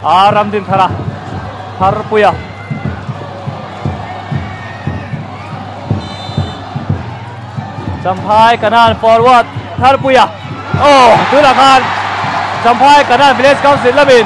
A Ramdinthara Tharpuia. Champhai Kanan forward Tharpuia. Oh, tunah khan Champhai Kanan Village Council lamin.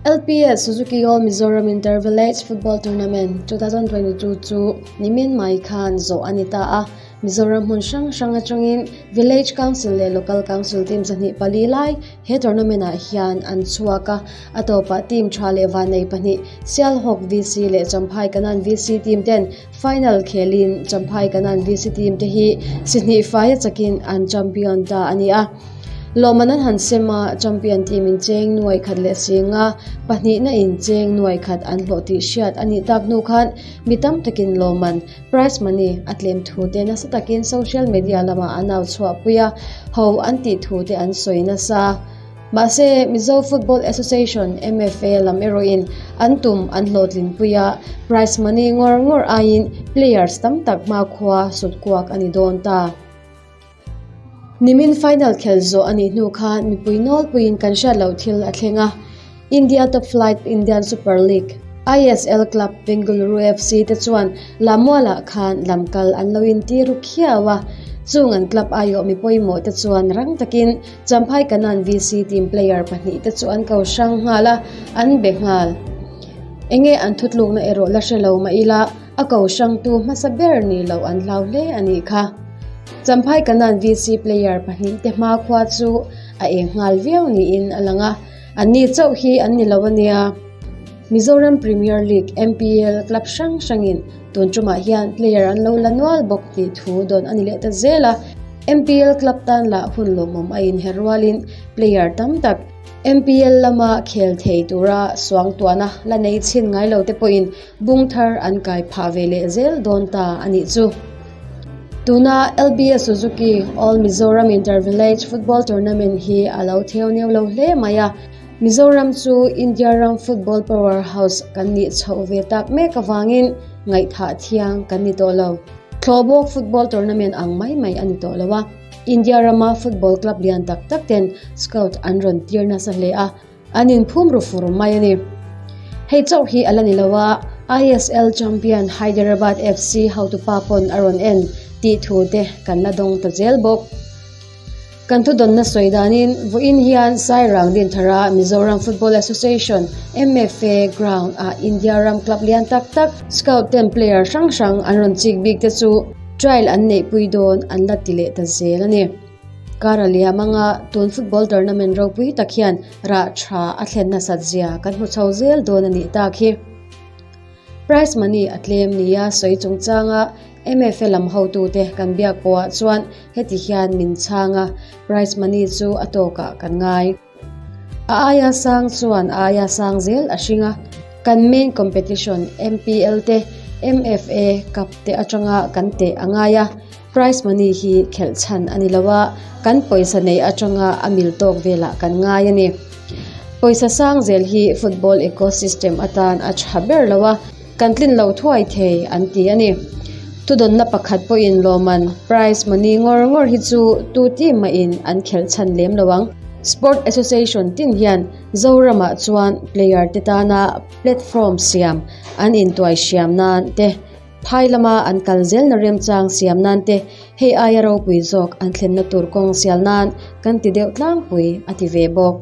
LPS Suzuki All Mizoram Inter Village Football Tournament 2022 chu nimin mai khan zawh a ni ta a. Mizoram hmun hrang hrang atangin Village Council leh Local Council team 24 lai he tournament ah hian an chhuak a. A tawpah team tha leh vannei pahnih Sialhawk VC leh Champhai Kanan VC team ten final khelin Champhai Kanan VC team te hi sihnih faia chakin an champion ta a ni a. Lawmman an han sem a, champion team in cheng nuai khat leh singa pahnihna in cheng nuai khat an hlawh tih hriat a nih tak hnu khan mi tam takin lawmman prize money a tlem thu te nasa takin social media lamah an au chhuahpui a, ho an tih thu te an sawi nasa. Mahse, Mizo Football Association, MFA, lam erawhin an tum an hlawhtlinpui a, prize money ngawr ngawr aiin players tam tak hmakhua sut kuak a ni dawn ta. Nimin final khel zawh a nih hnu khan mipui nawlpuiin kan hriat loh thil a thleng a, India top flight Indian Super League, ISL, club Bengaluru FC te chuan Lamualah khan lamkal an lo inti ru khiau a, chung an club aiawh mi pawimawh te chuan rang takin Champhai Kanan VC team player pahnih te chu an ko hrang nghal a, an be nghal. Enge an thutlukna erawh la hre lo mah ila, A ko hrangtu hmasa ber ni loh an hlau hle a nih kha. Champhai Kanan VC player pahnih te hmakhua chu a eng nghal viau niin a lang a, anni chauh hi an ni lo a nia. Mizoram Premier League, MPL, club hrang hrangin tun tumah hian player an lo la nual bawk tih thu dawn a ni leh ta zel a, MPL club tan lah hun lawmawm a inher rualin player tam tak MPL lama khel thei tura suangtuahna la nei chhin ngai lo te pawhin Bung thar an kai phah ve leh zel dawn ta a nih chu. Tuna LBS Suzuki All Mizoram Inter Village Football Tournament hi a lo theu neu lo hle mai a, Mizoram chu India ram football power house kan nih chhoh ve tak mek avangin ngaihthah thiang kan ni tawh lo. Thlawhbawk football tournament ang mai mai a ni tawh lo a, India rama football club lian tak tak ten scout an rawn tir nasa hle a, An inphum ru fur mai a ni. Hei chauh hi a la ni lo a, ISL champion Hyderabad FC hotupa pawn a rawn en tih thu te kan la dawng ta zel bawk. Kan thudawnna sawi danin vawiin hian Sairang Dinthara Mizoram Football Association, MFA, ground ah India ram club lian tak tak scout ten player hrang hrang an rawn chik bik te chu trial an neihpui dawn an la ti leh ta zel a ni. Kar a liam anga tun football tournament ropui tak hian rah tha a thlen nasat zia kan hmu chho zel dawn a nih tak hi. Prize money a tlem nia sawi chungchanga MFA lam hotute kan biak pawhah chuan heti hian min chhang a, prize money chu a tawkah kan ngai. A aia sang chuan a aia sang zel a hring a, kan main competition MPL te, MFA Cup te atanga kan teh a ngai a, prize money hi khelh chhan a ni lo a, kan pawisa neih atanga a mil tawk velah kan ngai a ni. Pawisa sang zel hi football ecosystem atan a tha ber lo a, Kan tlin lo thuai thei an ti a ni. Thudawnna pakhat pawhin lawmman, prize money, ngawr ngawr hi chu tu ti mahin an khelh chhan lem lo ang. Sport Association tin hian Zoramah chuan player te tana platform siam an intuai hriam nan te, phai lama an kal zelna remchang siam nan te hei aia ropui zawk an thlenna tur kawng sial nan kan ti deuh tlangpui a ti ve bawk.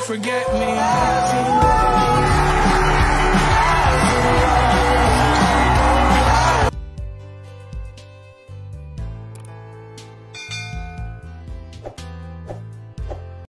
Forget me.